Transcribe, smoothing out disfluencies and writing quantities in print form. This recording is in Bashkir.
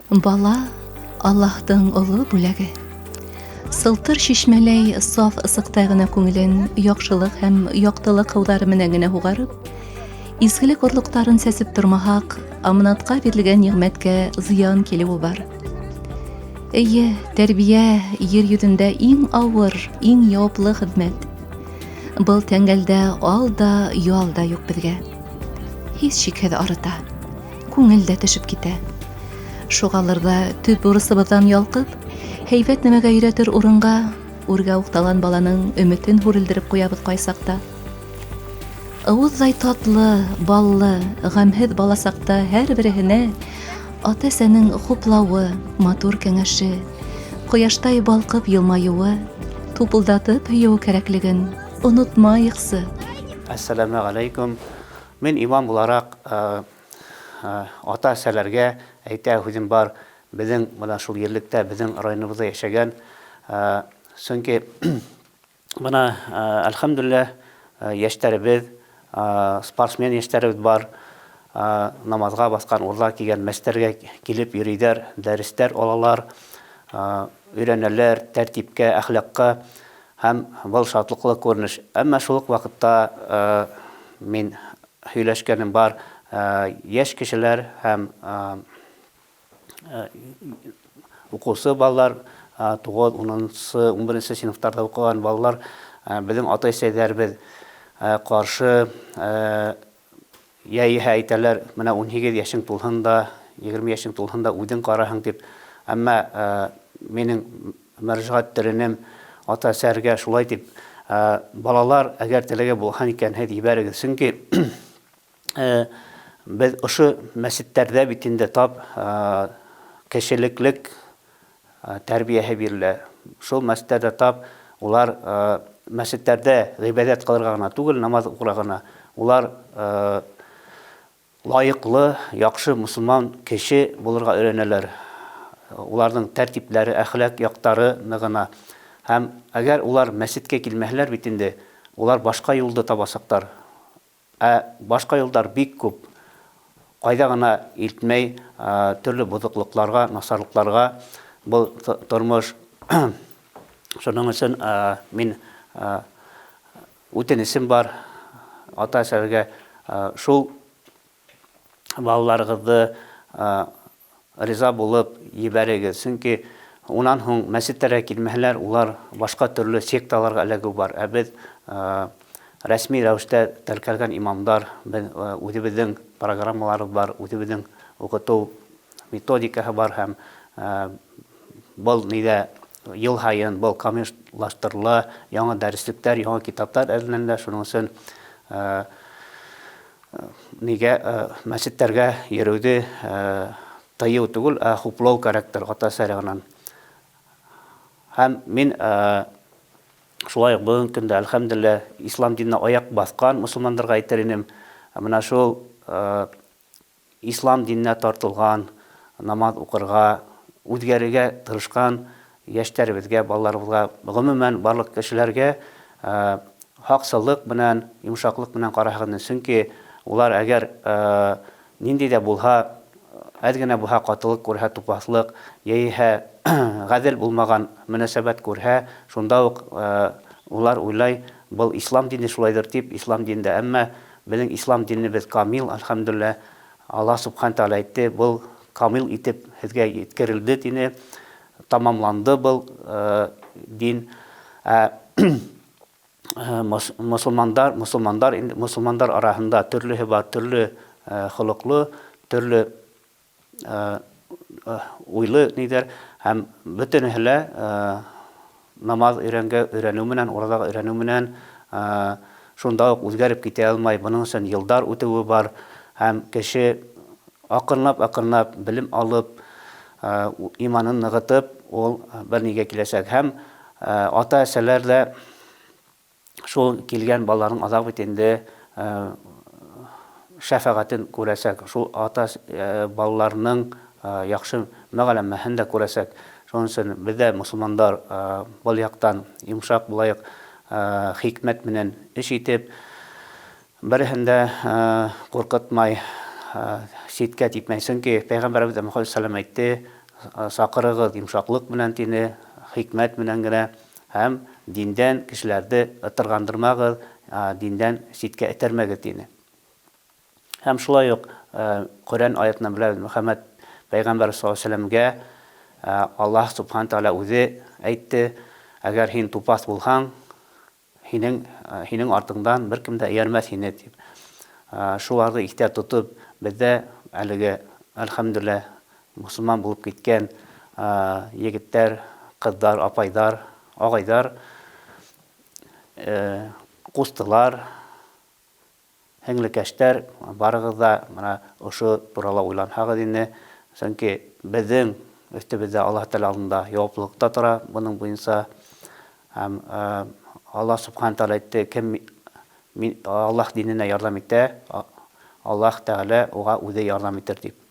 Бала Аллаһтың оло бүләге. Сылтыр шишмәләй саф ысыҡтай ғына күңелен яҡшылыҡ һәм яҡтылыҡ һыуҙары менән генә һуғарып, изгелек орлоҡтарын сәсеп тормаһаҡ, аманатҡа бирелгән ниғмәткә зыян килеүе бар. Эйе, тәрбиә ер йөҙөндә иң ауыр, иң яуаплы хеҙмәт. Был тәңгәлдә ал да, ял да юҡ беҙгә. Һис шикһеҙ арыта. Күңел дә төшөп китә. Шуғалыр ҙа төп бурысыбыҙҙан ялҡып, һәйбәт нәмәгә өйрәтер урынға үргә уҡталған баланың өмөтөн һүрелдереп ҡуябыҙ ҡайсаҡта. Ыуыҙҙай татлы, баллы, ғәмһеҙ баласаҡта һәр береһенә ата-әсәнең хуплауы, матур кәңәше, ҡояштай балҡып йылмайыуы, тупылдатып һөйөүе кәрәклеген онотмайыҡсы. Әссәләмәғәләйкүм. Мин имам булараҡ ата-әсәләргә әйтә һүҙем бар. Беҙҙең бына шул ерлектә, беҙҙең районыбыҙҙа йәшәгән. Сөнки бына әлхәмдүлилләһ йәштәребеҙ, спортсмен йәштәребеҙ бар. Намаҙға баҫҡан, урлар кигән мәсеттәргә килеп йөрөйҙәр, дәрестәр алалар, өйрәнәләр тәртипкә, әхлаҡҡа. Һәм был шатлыҡлы күренеш. Әмма шул ук ваҡытта мин һөйләшкәнем бар, яшь кешеләр һәм укыусы балалар, 9, 10, 11 сыйныфтарда укыган балалар безнең ата-әсәйләребез каршы Яиһә әйтәләр, менә 18 яшең тулһын да, 20 яшең тулһын да үзең карарһың дип. Әмма минең мөрәҗәгать теренем ата-әсәргә шулай дип, балалар, әгәр теләге булган икән, һез җибәрегез. Чөнки без ошо мәчетләрдә бит инде тап кешелеклек тәрбияһе бирелә. Шул мәчетләрдә тап улар мәчетләрдә гыйбадәт кылырга гына түгел, намаз укырга гына, улар лаеклы, яхшы мусульман кеше булырга өйрәнәләр. Уларның тәртипләре, әхлак яктары ныгына. Һәм әгәр улар мәчеткә килмәһәләр бит инде, улар башка юлды табасаклар. Ә башка юлдар бик күп. Кайда гына илтмәй, төрле бозыклыкларга, насарлыкларга был тормыш. Шуның өчен мин үтенечем бар ата-әсәләргә, шул балаларыгызны риза булып ебәрегез. Чөнки унан һуң мәчетләргә килмәһәләр, улар башка төрле секталарга эләгү бар. Ә без рәсми рәвештә теркәлгән имамдар, без үзебезнең программаларыбыз бар, үзебезнең укыту методикаһы бар һәм был нидә ел һаен был камиллаштырыла, яңа дәреслекләр, яңа китаплар әзерләнелә. Шуның өчен Нигә мәчетләргә йөрүде тыю түгел, ә хуплау кәрәктер ата-әсә ягыннан. Һәм мин шулай ук бүгенге көндә, әлхәмдүлилләһ, ислам диненә аяк баскан мусульманнарга әйтер инем, менә шул Ислам диненә тартылган, намаз укырга, үзгәрергә тырышкан яшьтәребезгә, балаларыбызга, гомумән, барлык кешеләргә хаксызлык белән, йомшаклык белән караһыгыз. Чөнки улар әгәр нинди дә булһа, әз генә булһа катылык күрһә, тупаслык, яисә гадел булмаган мөнәсәбәт күрһә, шунда ук улар уйлай, был ислам дине шулайдыр дип, ислам динендә. Әмма Безнең ислам динебез камил, әлхәмдүлилләһ. Аллаһ Субхана Тәгалә әйтте, был камил итеп һеҙгә еткерелде тине, тамамланды был дин. Ә мосолмандар, мосолмандар инде мосолмандар араһында төрлөһе бар, төрлө холоҡло, төрлө уйлы нидер һәм бөтенеһе лә намаз өйрәнгә өйрәнү менән, уразага өйрәнү менән шунда ук үзгәреп китә алмай. Моның өчен елдар үтүе бар һәм кеше акрынлап-акрынлап белем алып, иманын ныгытып, ул бер нигә киләчәк. Һәм ата-әсәләр дә Шул килгән балаларның азак бит инде шәфәгатен күрәсәк, шул ата балаларның яхшы мөгаләмәһен дә күрәсәк. Шуның өчен без дә мосылмандар был яктан йомшак булаек, хикмәт менән эш итеп, береһен дә куркытмай, Ситкә типмәй. Сөнки Пәйғәмбәребеҙ Мөхәммәд саллам әйтте, саҡырығыҙ йомшаҡлыҡ менән тине, хикмәт менән генә һәм диндән кешеләрҙе ытырғандырмағыҙ, диндән ситкә этәрмәгеҙ тине. Һәм шулай уҡ Ҡөрьән аятынан беләбеҙ, Мөхәммәд пәйғәмбәр саллаллаһу алейһи вәсәләмгә Аллаһ субхана тәғәлә үҙе әйтте, әгәр һин тупаҫ булһаң, һинең һинең артыңдан бер кем дә эйәрмәҫ ине дип. Шуларҙы иҫтә тотоп, беҙҙә әлеге әлхәмдүлилләһ мосолман булып киткән егеттәр, ҡыҙҙар, апайҙар, ағайҙар, ҡустылар, Һеңлекәштәр, барығыҙ да мына ошо турала уйланһағыҙ ине. Сөнки беҙҙең өҫтөбөҙҙә Аллаһ Тәғәлә алдында яуаплылыҡ та тора бының буйынса. Һәм Аллаһ Субхана Тәғәлә әйтте, кем Аллаһ диненә ярҙам итә, Аллаһ Тәғәлә уға үҙе ярҙам итер дип.